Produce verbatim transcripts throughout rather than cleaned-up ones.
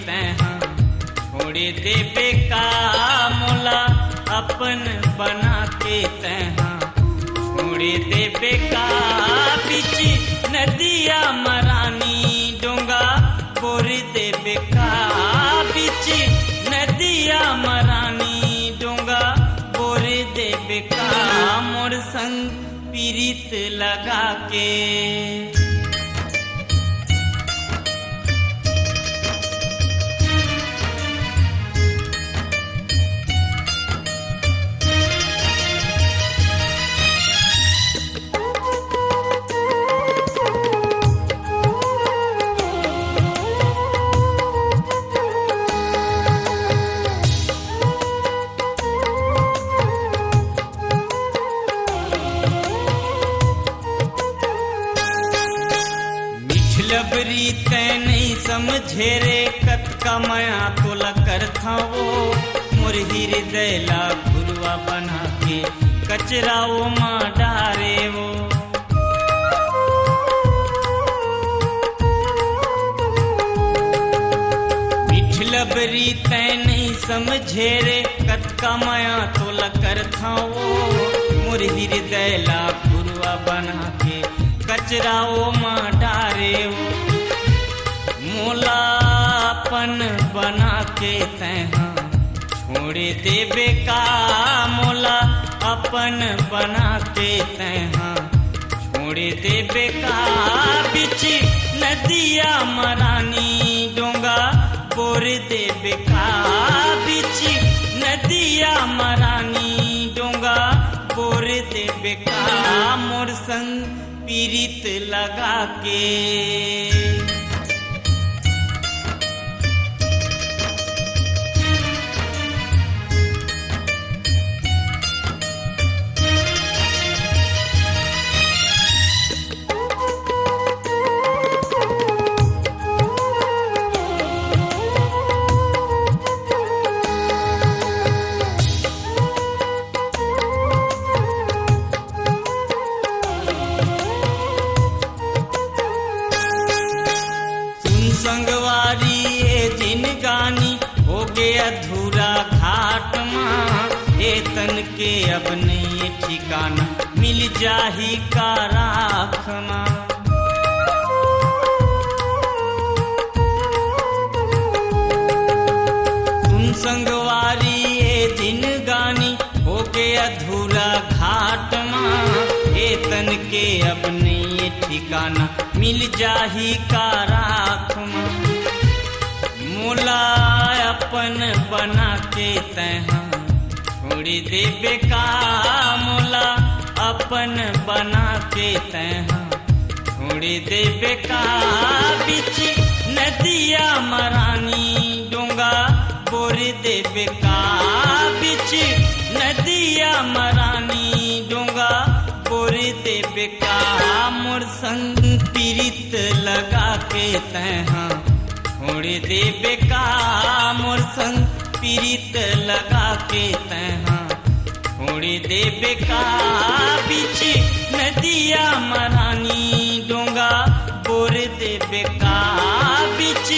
तैहा, छोड़ देबे का मोला अपन बना के तैहा, छोड़ देबे का बीच नदिया म रानी डोंगा बोर देबे का, बीच नदिया म रानी डोंगा बोर देबे का मोर संग पीरित लगा के। मिठलबरी तै नइ समझे रे, कतका मया तोला करथंव वो, मोर हृदय ला घुरुवा बना के कचरा ओमा डारे वो। मिठलबरी तै नइ समझे रे, कतका मया तोला करथंव वो, मोर हृदय ला घुरुवा बना के कचरा ओमा डारे वो। मोला अपन बना के तैहा, छोड़ देबे का मोला अपन बना के तैहा, छोड़ देबे का बीच नदिया म रानी डोंगा बोर देबे का, बीच नदिया म रानी डोंगा बोर देबे का मोर संग पीरित लगा के। सुन संगवारी, ए जिनगानी होगे अधूरा घाट मा, ए तन के अब नइये ठिकाना, मिल जाही का राख मा। सुन संगवारी, ए जिनगानी होगे अधूरा घाट मा, ए तन के अब नइये ठिकाना, मिल जाही का राख मा। मोला अपन बना के तैहा, छोड़ देबे का मोला अपन बना के तैहा, छोड़ देबे का बीच नदिया म रानी डोंगा बोर देबे का, बीच नदिया म रानी डोंगा बोर देबे का मोर संग पीरित लगा के तैहा, छोड़ देबे का मोर संग पीरित लगा के तैहा, छोड़ देबे का बीच नदिया म रानी डोंगा बोर देबे का, बीच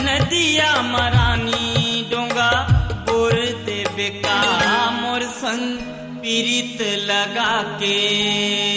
नदिया म रानी डोंगा बोर देबे का मोर संग पीरित लगा के।